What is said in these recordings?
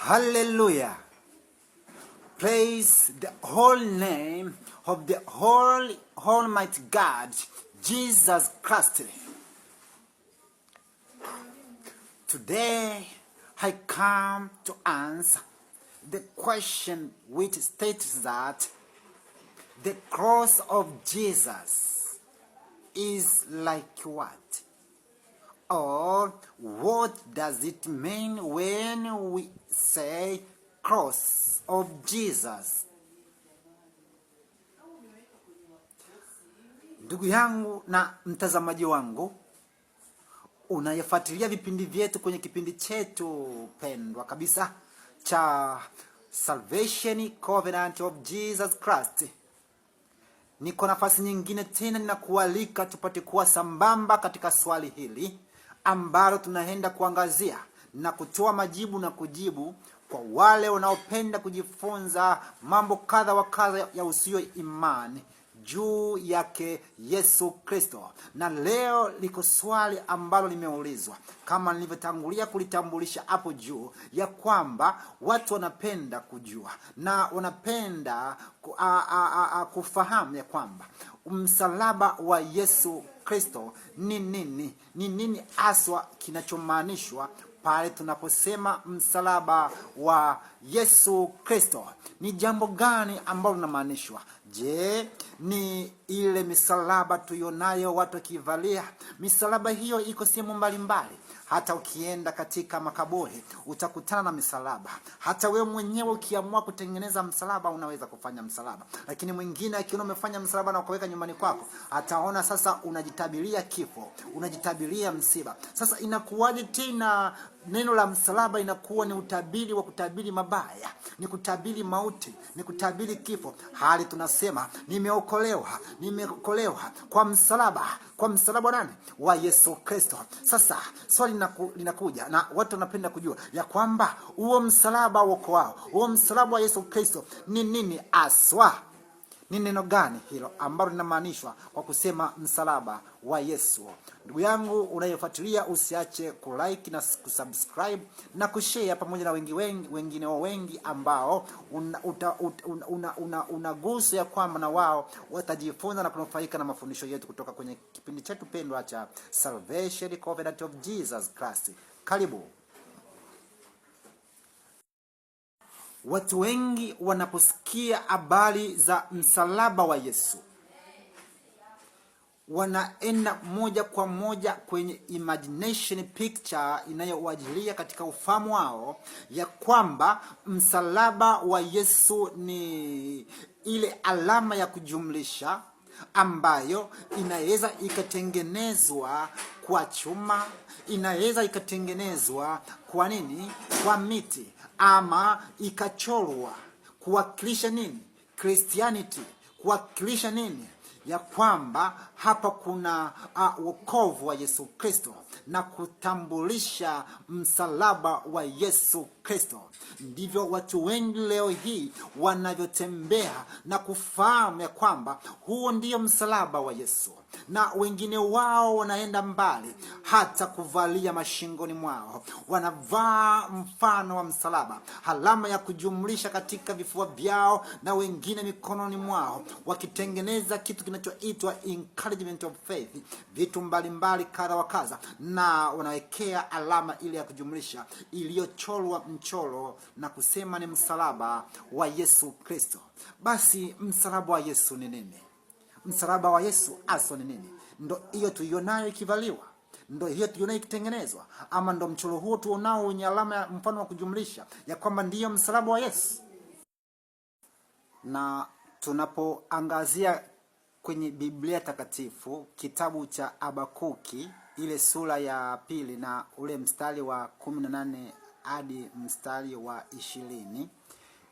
Hallelujah. Praise the whole name of the whole Almighty God, Jesus Christ. Today, I come to answer the question which states that the cross of Jesus is like what? Or what does it mean when we say cross of Jesus? Ndugu yangu na mtazamaji wangu unayefuatilia vipindi vyetu kwenye kipindi chetu pendwa kabisa cha Salvation Covenant of Jesus Christ, niko nafasi nyingine tena ninakualika tupate kuwa sambamba katika swali hili ambalo tunaenda kuangazia na kutoa majibu na kujibu kwa wale wanaopenda kujifunza mambo kadha wa kadha ya usio imani juu yake Yesu Kristo. Na leo liko swali ambalo limeulizwa kama nilivyotangulia kulitambulisha hapo juu, ya kwamba watu wanapenda kujua na wanapenda kufahamu ya kwamba msalaba wa Yesu Kristo ni nini, ni nini haswa kinachomaanishwa pale tunaposema msalaba wa Yesu Kristo. Ni jambo gani ambalo linamaanishwa? Je, ni ile misalaba tuionayo watu wakivalia? Misalaba hiyo iko sehemu mbalimbali. Hata ukienda katika makaburi utakutana na misalaba. Hata wewe mwenyewe ukiamua kutengeneza msalaba unaweza kufanya msalaba, lakini mwingine akiona umefanya msalaba na ukaweka nyumbani kwako, ataona sasa unajitabiria kifo, unajitabiria msiba. Sasa inakuwaje tena neno la msalaba inakuwa ni utabiri wa kutabiri mabaya, ni kutabiri mauti, ni kutabiri kifo, hali tunasema nimeokolewa, nimeokolewa kwa msalaba, kwa msalaba nani? Wa Yesu Kristo. Sasa swali linakuja na watu wanapenda kujua ya kwamba huo msalaba wokoao, huo msalaba wa Yesu Kristo ni nini aswa? Ni neno gani hilo ambalo linamaanishwa kwa kusema msalaba wa Yesu? Ndugu yangu unayefuatilia, usiache kulike na kusubscribe na kushare pamoja na wengi wengi wengine wa wengi ambao unagusa una, una, una, una ya kwamba na wao watajifunza na kunufaika na mafundisho yetu kutoka kwenye kipindi chetu pendwa cha Salvation Covenant of Jesus Christ. Karibu. Watu wengi wanaposikia habari za msalaba wa Yesu wanaenda moja kwa moja kwenye imagination picture inayowajilia katika ufahamu wao ya kwamba msalaba wa Yesu ni ile alama ya kujumlisha ambayo inaweza ikatengenezwa kwa chuma, inaweza ikatengenezwa kwa nini? Kwa miti ama ikachorwa kuwakilisha nini? Christianity, kuwakilisha nini? Ya kwamba hapa kuna wokovu wa Yesu Kristo na kutambulisha msalaba wa Yesu Kristo. Ndivyo watu wengi leo hii wanavyotembea na kufahamu ya kwamba huo ndiyo msalaba wa Yesu, na wengine wao wanaenda mbali hata kuvalia mashingoni mwao, wanavaa mfano wa msalaba, alama ya kujumlisha katika vifua vyao, na wengine mikononi mwao, wakitengeneza kitu kinachoitwa encouragement of faith, vitu mbalimbali kadha wa kadha, na wanawekea alama ile ya kujumlisha iliyochorwa mchoro na kusema ni msalaba wa Yesu Kristo. Basi msalaba wa Yesu ni nini? Msalaba wa Yesu aso ni nini? Ndo hiyo tuionayo ikivaliwa, ndo hiyo tuionayo ikitengenezwa, ama ndo mchoro huo tuonao wenye alama ya mfano wa kujumlisha ya kwamba ndiyo msalaba wa Yesu? Na tunapoangazia kwenye Biblia Takatifu kitabu cha Habakuki ile sura ya pili na ule mstari wa 18 hadi mstari wa 20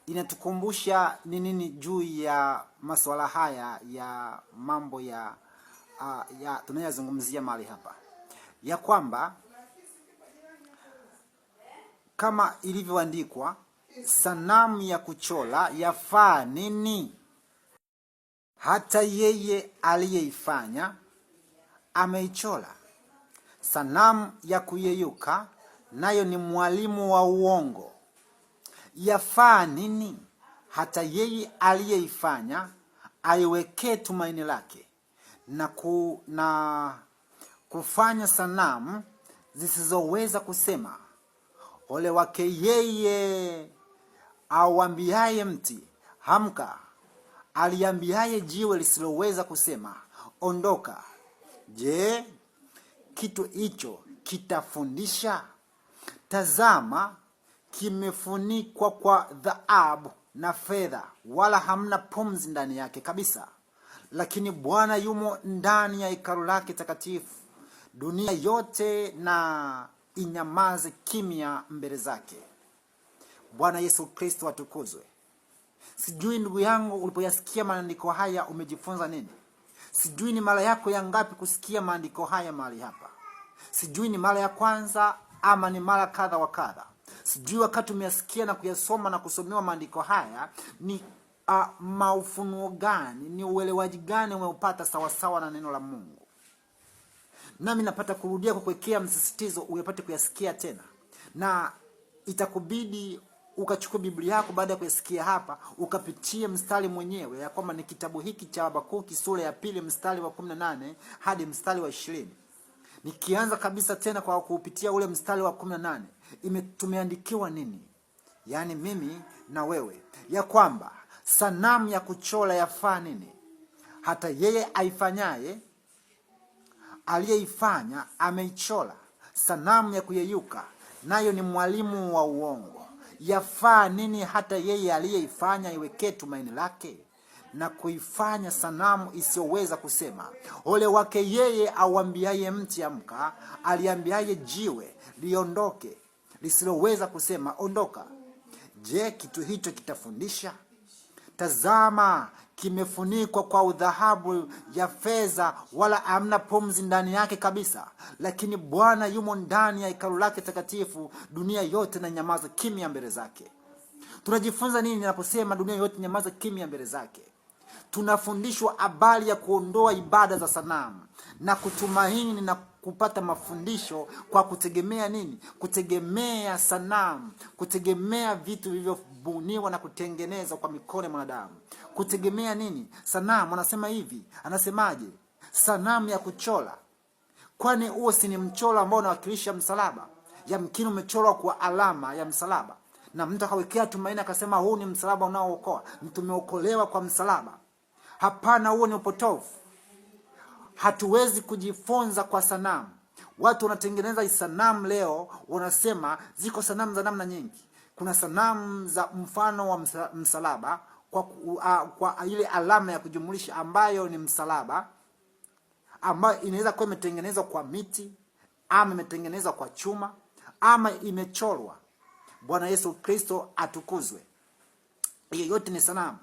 inatukumbusha ni nini juu ya masuala haya ya mambo ya, ya tunayozungumzia mahali hapa, ya kwamba kama ilivyoandikwa, sanamu ya kuchola yafaa nini? Hata yeye aliyeifanya ameichola. Sanamu ya kuyeyuka nayo ni mwalimu wa uongo. Yafaa nini hata yeye aliyeifanya aiwekee tumaini lake na kufanya sanamu zisizoweza kusema? Ole wake yeye auambiaye mti, amka, aliambiaye jiwe lisiloweza kusema, ondoka. Je, kitu hicho kitafundisha? Tazama, kimefunikwa kwa dhahabu na fedha, wala hamna pumzi ndani yake kabisa. Lakini Bwana yumo ndani ya hekalu lake takatifu, dunia yote na inyamaze kimya mbele zake. Bwana Yesu Kristo atukuzwe. Sijui ndugu yangu, ulipoyasikia maandiko haya umejifunza nini? Sijui ni mara yako ya ngapi kusikia maandiko haya mahali hapa. Sijui ni mara ya kwanza ama ni mara kadha wa kadha. Sijui wakati umeyasikia na kuyasoma na kusomewa maandiko haya ni maufunuo gani, ni uelewaji gani umeupata sawasawa na neno la Mungu. Nami napata kurudia kwa kuwekea msisitizo uyapate kuyasikia tena, na itakubidi ukachukua Biblia yako baada ya kuyasikia hapa, ukapitie mstari mwenyewe ya kwamba ni kitabu hiki cha Habakuki sura ya 2 mstari wa 18 hadi mstari wa 20. Nikianza kabisa tena kwa kuupitia ule mstari wa 18, tumeandikiwa nini? Yaani mimi na wewe, ya kwamba sanamu ya kuchora yafaa nini? Hata yeye aifanyaye, aliyeifanya ameichora sanamu ya kuyeyuka, nayo ni mwalimu wa uongo. Yafaa nini hata yeye aliyeifanya iwekee tumaini lake na kuifanya sanamu isiyoweza kusema? Ole wake yeye auambiaye mti amka, aliambiaye jiwe liondoke, lisiloweza kusema ondoka. Je, kitu hicho kitafundisha? Tazama, kimefunikwa kwa udhahabu ya fedha, wala hamna pumzi ndani yake kabisa. Lakini Bwana yumo ndani ya hekalu lake takatifu, dunia yote na nyamaza kimya mbele zake. Tunajifunza nini ninaposema dunia yote nyamaza kimya mbele zake? Tunafundishwa habari ya kuondoa ibada za sanamu na kutumaini na kupata mafundisho kwa kutegemea nini? Kutegemea sanamu, kutegemea vitu vilivyobuniwa na kutengenezwa kwa mikono ya mwanadamu. Kutegemea nini? Sanamu. Anasema hivi, anasemaje? Sanamu ya kuchora. Kwani huo si ni mchoro ambao unawakilisha msalaba? Yamkini umechorwa kwa alama ya msalaba, na mtu akawekea tumaini akasema huu ni msalaba unaookoa, tumeokolewa kwa msalaba. Hapana, huo ni upotofu. Hatuwezi kujifunza kwa sanamu. Watu wanatengeneza sanamu leo, wanasema ziko sanamu za namna nyingi. Kuna sanamu za mfano wa msalaba kwa ile alama ya kujumulisha ambayo ni msalaba, ambayo inaweza kuwa imetengenezwa kwa miti ama imetengenezwa kwa chuma ama imechorwa. Bwana Yesu Kristo atukuzwe. Hiyo yote ni sanamu.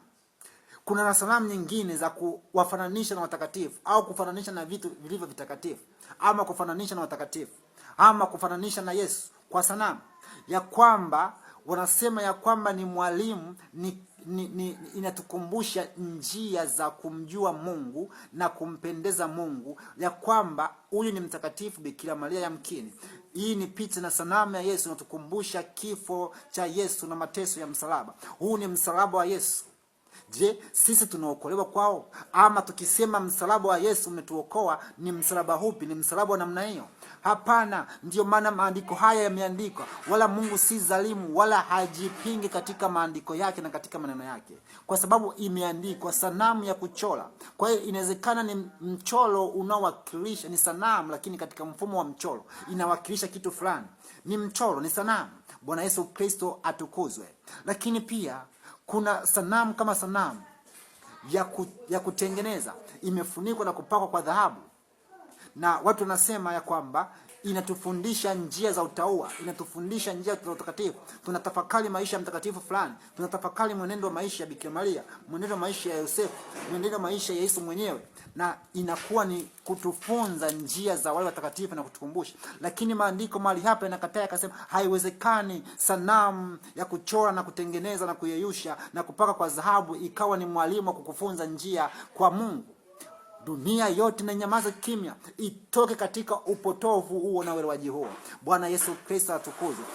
Kuna na sanamu nyingine za kuwafananisha na watakatifu au kufananisha na vitu vilivyo vitakatifu ama kufananisha na watakatifu ama kufananisha na Yesu kwa sanamu, ya kwamba wanasema ya kwamba ni mwalimu ni inatukumbusha njia za kumjua Mungu na kumpendeza Mungu, ya kwamba huyu ni mtakatifu Bikira Maria. Yamkini hii ni picha na sanamu ya Yesu inatukumbusha kifo cha Yesu na mateso ya msalaba. Huu ni msalaba wa Yesu. Je, sisi tunaokolewa kwao? Ama tukisema msalaba wa Yesu umetuokoa, ni msalaba upi? Ni msalaba wa namna hiyo? Hapana. Ndiyo maana maandiko haya yameandikwa, wala Mungu si dhalimu wala hajipingi katika maandiko yake na katika maneno yake, kwa sababu imeandikwa sanamu ya kuchora. Kwa hiyo inawezekana ni mchoro unaowakilisha, ni sanamu, lakini katika mfumo wa mchoro inawakilisha kitu fulani. Ni mchoro, ni sanamu. Bwana Yesu Kristo atukuzwe. Lakini pia kuna sanamu kama sanamu ya kutengeneza imefunikwa na kupakwa kwa dhahabu, na watu wanasema ya kwamba inatufundisha njia za utauwa, inatufundisha njia za utakatifu. Tunatafakari maisha ya mtakatifu fulani, tunatafakari mwenendo wa maisha ya Bikira Maria, mwenendo wa maisha ya Yosefu, mwenendo wa maisha ya Yesu mwenyewe, na inakuwa ni kutufunza njia za wale watakatifu na kutukumbusha. Lakini maandiko mahali hapa yanakataa, yakasema haiwezekani sanamu ya kuchora na kutengeneza na kuyeyusha na kupaka kwa dhahabu ikawa ni mwalimu wa kukufunza njia kwa Mungu. Dunia yote na nyamaza kimya, itoke katika upotovu huo na uelewaji huo. Bwana Yesu Kristo atukuzwe.